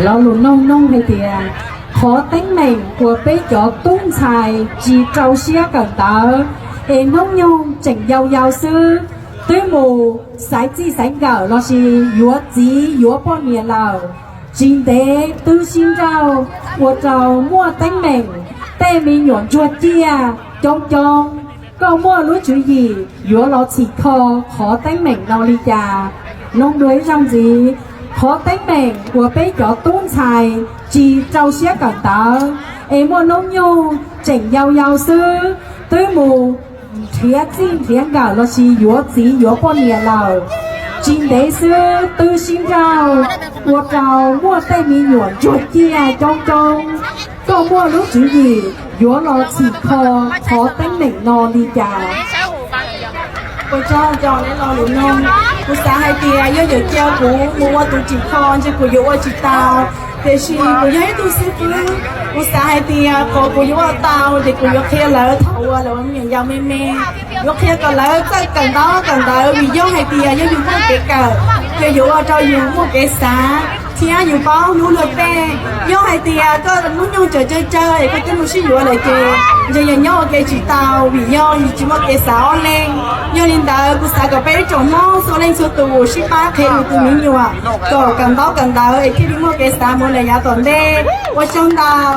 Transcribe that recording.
Lo lus noog noog hais tias, qhov teeb meem uas peb cov tub ntxhais tsis rau siab kawm ntawv, es hnub nyoog tseem yau yau xwb, twb mus xaiv txij xaiv nkawm lossis yuav txiv yuav poj niam lawm, tsis ntev twb sib nrauj, ua rau muaj teeb meem, tej me nyuam ntsuag ciaj coob coob. Koj muaj lub tswv yim yuav los txhim kho qhov teeb meem no li cas? Noog dua ib zaug ntxiv, qhov teeb meem uas peb cov tub ntxhais tsis rau siab kawm ntawv, es muaj hnub nyoog tseem yau yau xwb, twb mus nrhiav txij nrhiav nkawm lossis yuav txiv yuav poj niam lawm, tsis ntev xwb twb sib nrauj, ua rau muaj tej me nyuam ntsuag ciaj coob coob. Koj muaj lub tswv yim yuav los txhim kho qhov teeb meem no li cas? Ua tsaug rau nej lo lus noog. Kuv xav hais tias yog yuav cia kuv mus ua tus tsim kho ntshe kuv yuav ua tsis tau, tiam sis kuv yog ib tug xib fwb, kuv xav hais tias qhov kuv yuav ua tau ces kuv yuav qhia lawv thaum uas lawv me nyuam yaus me me. Yuav qhia kom lawv txawj kawm ntaub kawm ntawv, vim yog hais tias yog yus muaj kev kawm ces yuav ua rau yus muaj kev xav thiab yus paub hlub luag tej. Yog hais tias koj hnub nyoog tseem tsawg tsawg es koj twb mus sib yuav lawm ces ntshe yog nyob ua ke tsis tau, vim yog yus tsis muaj kev xav ob leeg. Yog li ntawd kuv xav kom peb ib tsoom Hmoob txhua leej txhua tus sib pab qhia yus tus me nyuam kom kawm ntaub kawm ntawv es thiaj li muaj kev xav mus lawm yav tom ntej. Ua tsaug ntau.